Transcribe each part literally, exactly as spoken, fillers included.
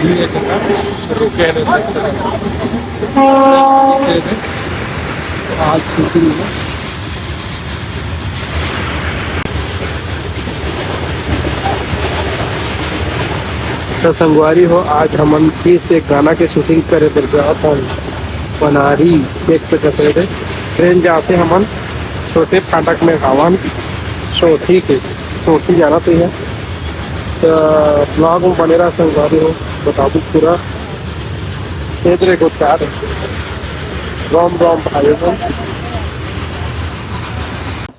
ये जगह रुके रहे। आज shooting में। त संगवारी हो, आज हमन फिर से गाना के shooting करे बर जात हन पनारी। देख सकत हव, ट्रेन जाथे, हमन छोटे फाटक में हावन, सोरठी के, सोरठी जाना तो है। त vlog में बने रहा संगवारी हो, बताबू पूरा। ए दे गोठ कार, राम राम भाई हो।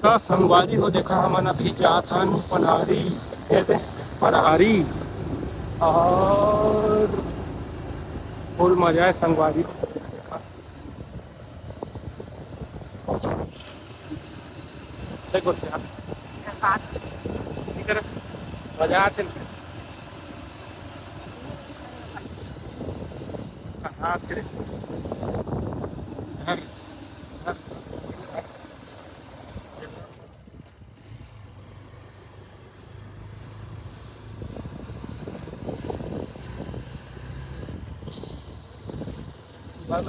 त संगवारी हो, देखा हमन अभी जात हन पनारी, ए दे पनारी, और full मजा है संगवारी। देखो क्या, इधर मजा आथे। हाँ, फिर घर, घर।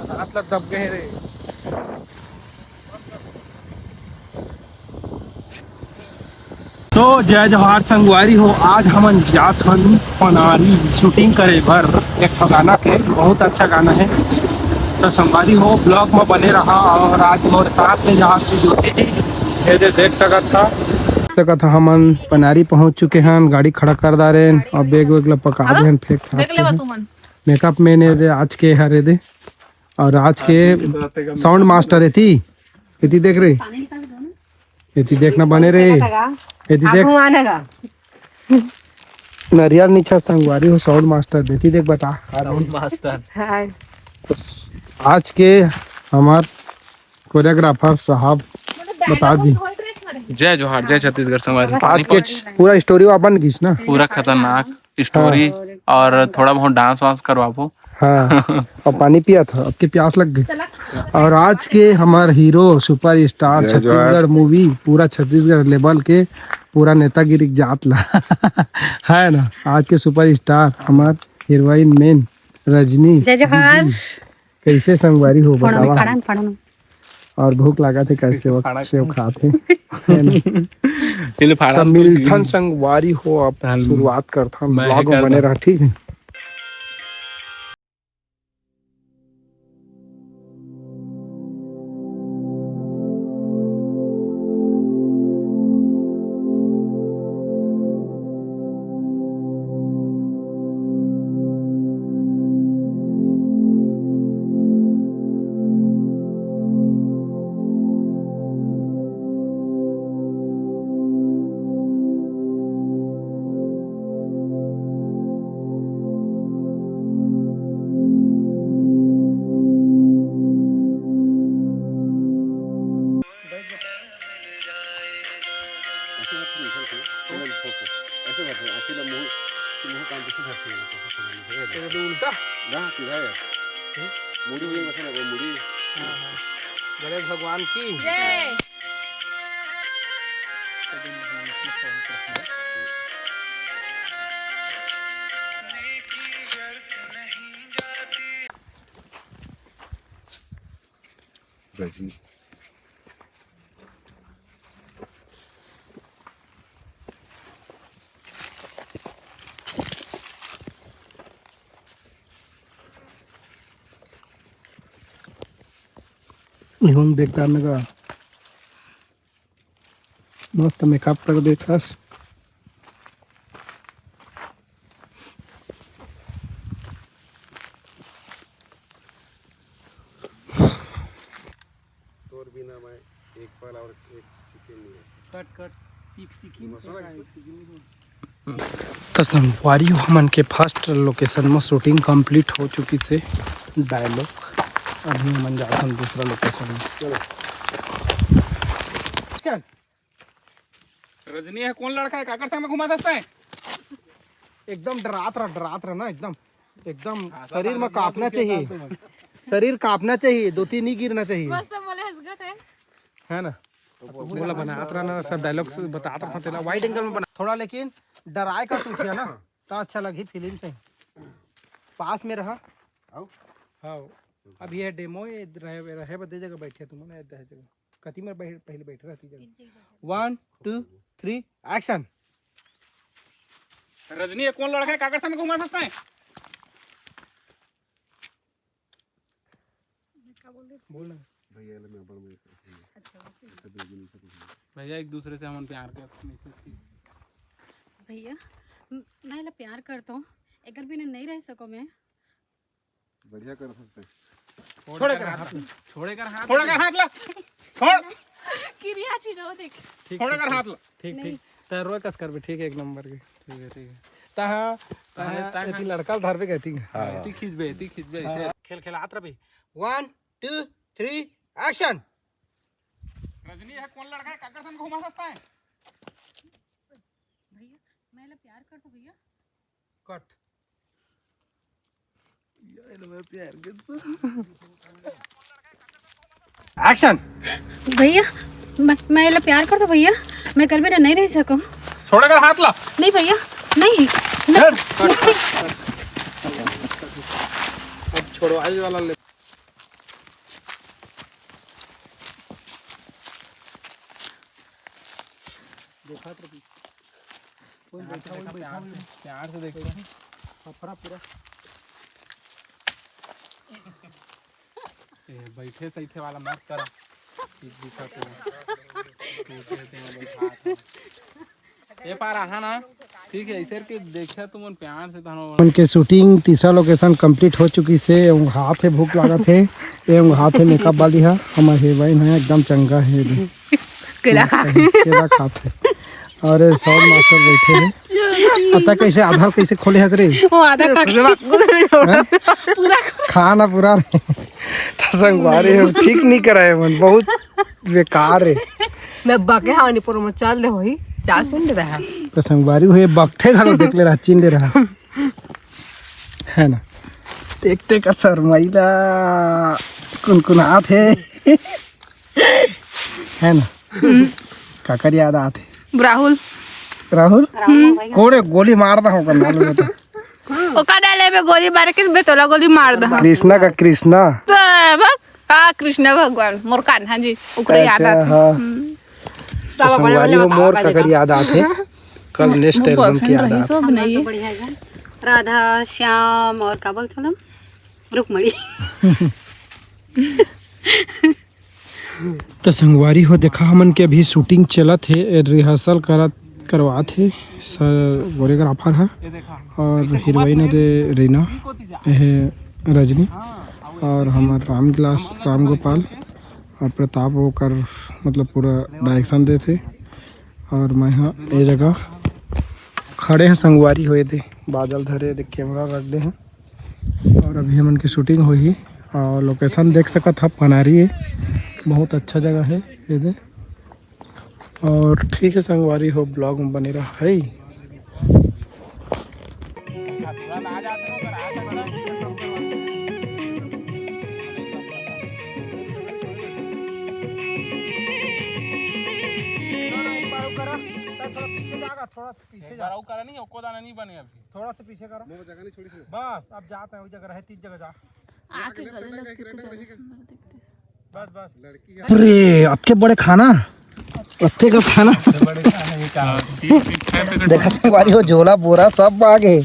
हाथ लग दब गए रे। तो जय जोहार संगवारी हो, आज हमन जात हन पनारी shooting करे बर एक ठो गाना के, बहुत अच्छा गाना है। तो संगवारी हो, vlog में बने रहा और आज मोर साथ में जहाँ की ज्योति जी, ये दे देख सकत था, देख सकत था, हमन पनारी पहुँच चुके हन, गाड़ी खड़ा कर डारेन और bag वैग ला पका दे हन, फेंक देख लेवा तुमन। Makeup man ये दे आज के हरे दे, और आज के sound master एती, एती देख रे, एती देखना बने रे, एती देख। नरियर नीचा संगवारी हो sound master देती देख बता। Sound master। तो आज के हमार choreographer साहब बता दी। जय जोहार, जय छत्तीसगढ़ संगवारी। आज के पूरा story वा बन गिस ना? पूरा खतरनाक story और थोड़ा बहुत dance वांस करवाबो। हाँ, और पानी पिया था, अब के प्यास लग गई। और आज के हमार hero superstar छत्तीसगढ़ movie, पूरा छत्तीसगढ़ level के पूरा नेतागिरी के जात ला है ना। आज के superstar हमार heroine main रजनी। जय जोहार। कैसे संगवारी हो बतावा? और भूख लागत हे, कैसे सेव खात हे। त मिलथन संगवारी हो, अब शुरुआत करथन, vlog में बने रहा, ठीक है। ऐसे मत निकल के, चैनल फोकस। ऐसे मत, आँखें ला मुँह, मुँह कान जैसे धरते हैं, तो उल्टा? ना, सीधा है। मुड़ी हुई मतलब वो मुड़ी। हाँ, हाँ। गणेश भगवान की जय। रजनी। एहू म देख डारन गा, मस्त makeup कर देथस। तोर बिना मैं एक पल और एक second नहीं रह सकता। कट, कट, एक second, मसला एक second नहीं हो। त संगवारी हो, हमन के first location म shooting complete हो चुकिस हे, dialogue। अभी हमन जात हन दूसरा location म। चलो। चल। रजनी हे कौन लड़का हे, काकर संग में घुमाथस तैं? एकदम डरात रह, डरात रह ना, एकदम, एकदम हाँ, शरीर में कांपना चाहिए। शरीर कांपना चाहिए, दो तीन ही गिरना चाहिए। मस्त बोले हंसगत है। है ना? बोला बनात रहा ना, सब dialogues बतात रहा था तेला, wide angle में बना। थोड़ा लेकिन डराए का सूचिया ना, तो अच्छा लगी film से। पास में रहा। आओ। हाँ, अब ये डेमो, ये रहे, रहे बदे जगह बैठे तुमन, ये दे जगह। कति में बैठ, पहले बैठे रहती जगह। One, two, three, action। रजनी, ये कौन लड़का है? काकर सन घुमा सकता है? बोल ना। भैया, ले मैं बड़ में अच्छा, बस। भैया, एक दूसरे से हमन प्यार करते हैं। भैया, म-, मैं ला प्यार करता हूँ, एकर बिना नहीं रह सको मैं। बढ़िया कर हंसते। छोड़ कर हाथ ला। छोड़ कर हाथ ला। छोड़ कर हाथ ला। छोड़। किरिया चीज हो देख। ठीक, छोड़ कर हाथ ला। ठीक, नहीं। ठीक। तैं रोए कस करबे, ठीक है, एक नंबर के। ठीक है, ठीक है। तहाँ, तहाँ, तहाँ, तहाँ। एती लड़का ल धरबे कहती है। हाँ। एती खींचबे, एती खींचबे, हाँ। ऐसे। खेल खेलात रबे। One, two, three, action। रजनी, यह कौन लड़का है? काकर सन घुमा सकता है? भैया, मैं ला प्यार करता हूँ भैया। कट। यार, मैं प्यार करता हूँ। Action। भैया, मैं, मैं ला प्यार करता हूँ भैया, मैं कर बिना नहीं रह सकूँ। छोड़ कर हाथ ला। नहीं भैया, नहीं, नहीं। अब छोड़ो, आज वाला ले। देखा तो कोई बैठा, कोई बैठा, प्यार से, प्यार से देखो। अफरा पूरा। ए, बैठे सैठे वाला मत करा। ठीक दिखा तो। तू दे दे, बैठा था। ए पार आहा ना। ठीक है, ऐसे के देखा तुमन प्यार से तहनो। उनके shooting तीसरा location complete हो चुकी से, एवं हाथ है भूख लागत है, एवं हाथ है makeup वाली है, हमर heroine है, एकदम चंगा है ये भी। केला खा। केला खात है। और ये sound master बैठे हैं। अता कैसे आधार कैसे खोले हत रे? वो आधार कार्ड। हैं? पूरा खा ना पूरा रे। तो संगवारी हो, ठीक नहीं कराए मन, बहुत बेकार है। मैं बके हावनी पर में चल दे होई, चास मिनट रहा। तो संगवारी हो, ये बकथे घलो देख ले रहा, चिन ले रहा। है ना? देखते का शर्माइला कुनकुनात है। है ना? काकर याद आत है? राहुल। राहुल? कोड़े गोली मार दा होगा नालू में तो। ओका डाले में गोली मार के बे तोला गोली मार दा। कृष्णा का कृष्णा। तो बक, हाँ, कृष्णा भगवान, मोर कान्हा जी, ओकरे याद अच्छा, आत है। हाँ। हम्म। तो संगवारी हो, मोर काकर याद आत है। कल next album की याद आत है। सब नहीं। बढ़िया है। राधा, श्याम और का बोलते हैं हम? रुक्मणी। तो संगवारी हो, देखा हमन के अभी shooting चलत हे, rehearsal करत करवात हे सर कोरियोग्राफर ह और heroine दे रीना, हे रजनी और हमर रामविलास, रामगोपाल और प्रताप ओकर मतलब पूरा direction देत हे। और मैं ह ए जगह खड़े हैं संगवारी हो, ये दे बादल धरे, ये दे camera रख दे हैं। और अभी हमन के shooting होही और location देख सकत ह पनारी है, बहुत अच्छा जगह है ये दे। और ठीक है संगवारी हो, vlog में बने रहा है। थोड़ा सा पीछे जाएगा, थोड़ा सा पीछे एक जा। बार और करा नहीं, एको दाना नहीं बने अभी। थोड़ा सा पीछे करा। वो जगह नहीं छोड़ी थी। बस, अब जाते हैं, वही जगह रहे, तीस जगह जा। आके गले लग कितने ज्यादा सुंदर दिखते हैं। बस, बस। लड़की है। अरे, अतके बड़े खाना, अतके का खाना। बड़े खाना ये क्या होता है? देखा संगवारी हो, झोला बोरा सब आ गए,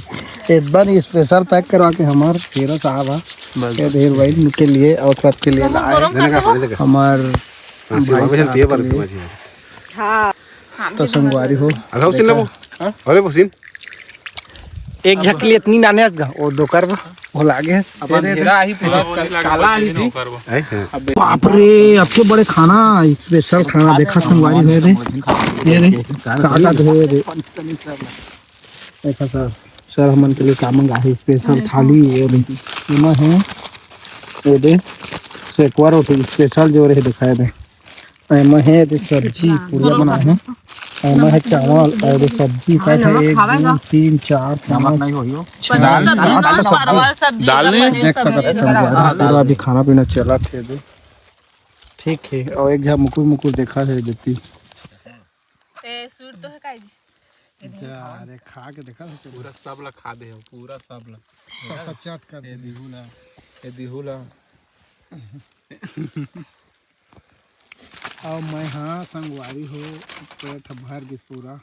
एकदम special pack करवा के हमार हीरो साहब है। बस, ये बस। ढेर भाई के लिए और सबके लिए लाए। गरम कर दो। हमार हाँ, भाई साहब के लिए। हाँ। तो संगवारी हो। अरे, उसी ने वो। हाँ? अरे, वो सीन। एक झकली इतनी नाने गा, वो दो कर बा, वो लागे है। अपन तेरे हीरा ही पूरा काला ही जी। हैं? हाँ। अबे। बाप रे, अतके बड़े खाना, special खाना देखा संगवारी हो दे। ये दे, काका दे दे। देखा सर, सर हमन के लिए का मंगा है, special थाली, ये दे। एमा है, ये दे, सेकवा रोटी special जो रहे दिखाए दे। एमा है दे सब्जी, पूड़िया बना है। एमा है चावल, और दे सब्जी काट है, एक, दो, तीन, चार, पाँच, छह, सात, आठ सब्जी। दाल नहीं? परवल सब्जी, दाल नहीं? देख सकत हन, पूरा अभी खाना पीना चलत है दे। ठीक है, और एक झा मुकुर मुकुर देखा है देती। ए, सूट तो है काई जी? जा रे, खा के देखा तो पूरा सब ला खा दे हो, पूरा सब ला। सब ला चाट कर ये दे। दिहू ला, ये दिहू ला। और मैं हाँ संगवारी हो, पेट भर गिस पूरा।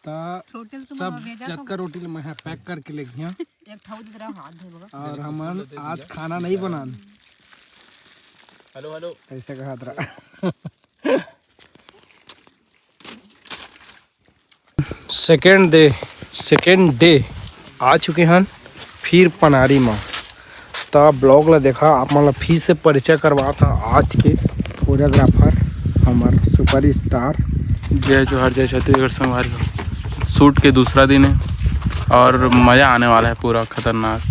त होटल से सब मंगवा भेजा जतका था। रोटी ल मैं हाँ पैक करके ले गया। एक ठाऊ दे रहा हाथ धोबा। और हमन आज खाना नहीं बनान। Hello, hello. ऐसे कहा था। सेकेंड डे, सेकेंड डे आ चुके हन फिर पनारी म। त ब्लॉग ला देखा, आप मन ला फिर से परिचय करवात हा आज के कोरियोग्राफर, हमर सुपर स्टार। जय जोहार, जय छत्तीसगढ़ संगवारी हो। शूट के दूसरा दिन है और मज़ा आने वाला है पूरा खतरनाक।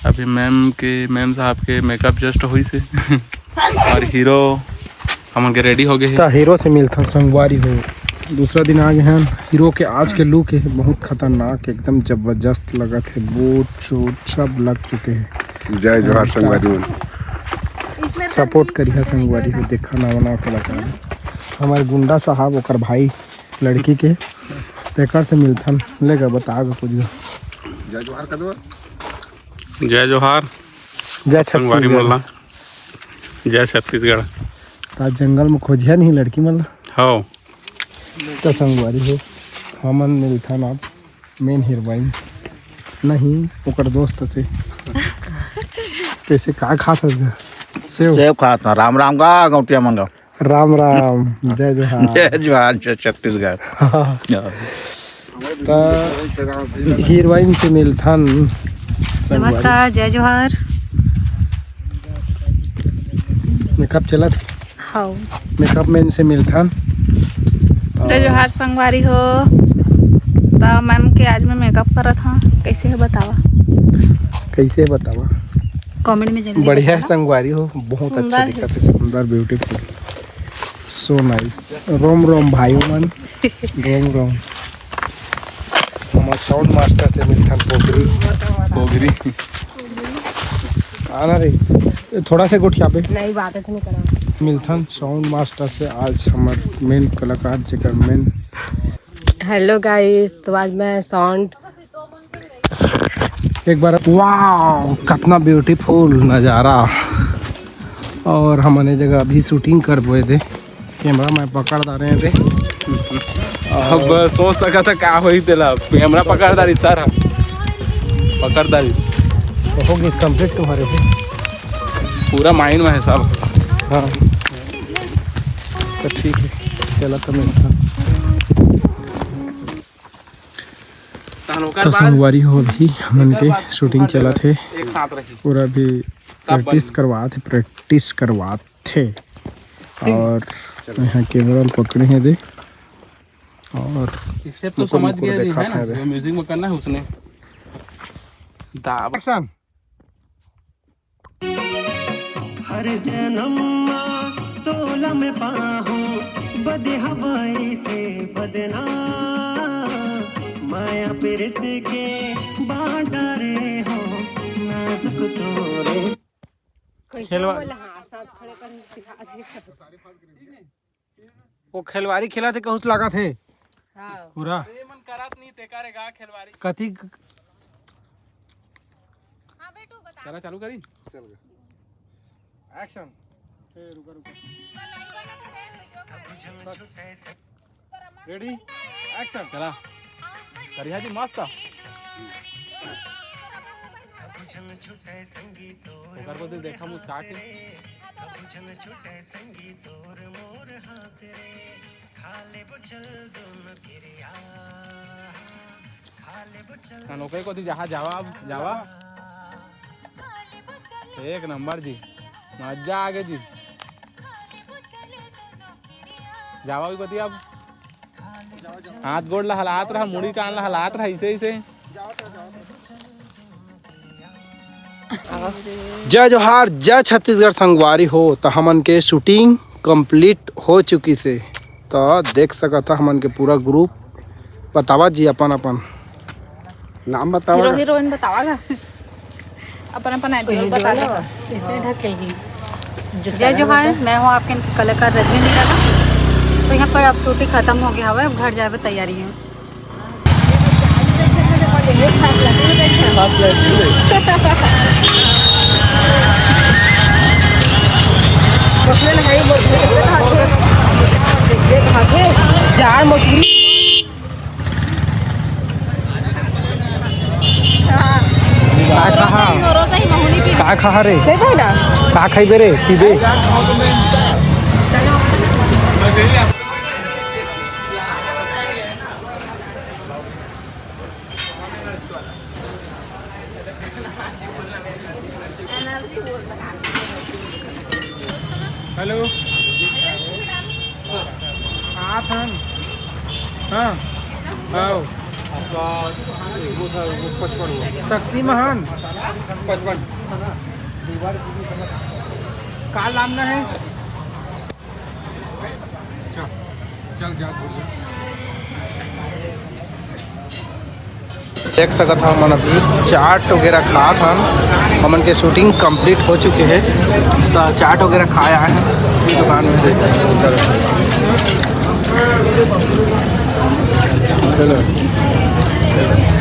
अभी मैम के, मैम साहब के मेकअप जस्ट होइस हे और हीरो हमन के रेडी हो गए हे। त हीरो से मिलथन संगवारी हो, दूसरा दिन आ गए हैं। हीरो के आज के लुक है बहुत खतरनाक, एकदम जबरदस्त लगत है। बूट शूट सब लग चुके हैं। जय जोहार संगवारी मन। सपोर्ट करिहा संगवारी हो, देखा नवा नवा कलाकार। हमारे गुंडा साहब, ओकर भाई लड़की के, तेकर से मिलथन। लेगा बता गा कुछ। जय जोहार कदवा। जय जोहार। जय संगवारी छत्तीसगढ़। मोला। जय छत्तीसगढ़। त आज जंगल में खोजिया नहीं लड़की मन ला? हव। त संगवारी हो, हमन मिलथन अब मेन हीरोइन नहीं, ओकर दोस्त से। कैसे का खात हस गा? सेव? सेव खात हन। राम राम गा गौटिया मन गा। राम राम, जय जोहार। जय जोहार, जय छत्तीसगढ़। त हीरोइन से मिलथन। नमस्कार, जय जोहार। मेकअप चलत? हाँ। मेकअप मैन से मिलथन। जय जोहार संगवारी हो। त मैम के आज मैं मेकअप करत हूँ, कैसे है बतावा? कैसे है बतावा? कमेंट में जल्दी बढ़िया है बतावा। संगवारी हो, बहुत अच्छा सुंदर है। दिखत है, सुंदर, ब्यूटीफुल। So nice। रोम रोम भाई मन, रोम रोम। हमार साउंड मास्टर से मिलथन पोगरी। पोगरी। आना रे, थोड़ा से गोठिया पे। नहीं, बात नहीं करा। मिलथन साउंड मास्टर से आज हमार मेन कलाकार जेकर मेन। हेलो गाइस, तो आज मैं साउंड एक बार, वाओ, कितना ब्यूटीफुल नज़ारा। और हमन ये जगह अभी शूटिंग करबो दे, कैमरा मैं पकड़ डारे दे। अब सोच सकत है का होई तेला, कैमरा पकड़ डारी सर, पकड़ डारी। हो गई कंप्लीट तुम्हारे को। पूरा माइंड में है सब। हाँ, तो ठीक है, चला तो मिलता। तहन ओकर तो बाद संगवारी हो, अभी हमन एकर के बाद शूटिंग हर चलत जगह हे। एक साथ रही। पूरा अभी तब प्रैक्टिस बनी। करवात हे, प्रैक्टिस करवात हे। और यहाँ कैमरा ल पकड़े हे दे। और स्टेप तो ऊपर समझ ऊपर गया जी, देखा है ना? था रे। जो म्यूजिक में करना है उसने। दाब। एक्शन। हर जन्म मा तोला मैं पाहूं, बदे हवाई से बदना, माया पीरित के बांटा रे हो, नाजुक तोरे। कैसे खेलवा- बोला? हाँ, साथ खड़े कर सिखा दे। वो खिलवाड़ी खेलत हे, कहूत लागत हे। हाँ। पूरा। ये मन करत नहीं, तेका रे गा खिलवाड़ी। कथी क-, हाँ बेटू, बता। चला, चालू करी? चल गया। एक्शन। ए, रुका, रुका। रेडी? एक्शन। चला। करिहा जी, मस्त। ओकर को देखा मुस्का के। हाँ, नौकरी को दी, जहाँ जावा, अब जावा। एक नंबर जी, मजा आ गया जी। जावा भी बतिया अब। हाथ गोड़ ला हलात रहा, मुड़ी कान ला हलात रहा, ऐसे, ऐसे। जय जोहार, जय छत्तीसगढ़ संगवारी हो। त हमन के शूटिंग कंप्लीट हो चुकी से, त देख सकत ह हमन के पूरा ग्रुप। बतावा जी अपन अपन नाम बतावा। हीरो हीरोइन बतावा गा। अपन अपन आइडिया बता दो। जय जोहार, मैं हूँ आपके कलाकार रजनी निराला। तो यहाँ पर अब शूटिंग खत्म हो गया हवे, अब घर जाए के तैयारी है। जाड़ मटकुरी। का खा? का खा रे? का खइबे रे? पीबे? हेलो। आप हन? हाँ। आओ। आपका वो था, वो पचपन हुआ। शक्ति महान। पचपन। का लाना है? अच्छा, चल जा, बोल जा। देख सकत हव, हमन अभी चाट वगैरह खात हन। हमन के शूटिंग कंप्लीट हो चुके हे, त चाट वगैरह खाए आए हन दुकान में। चलो।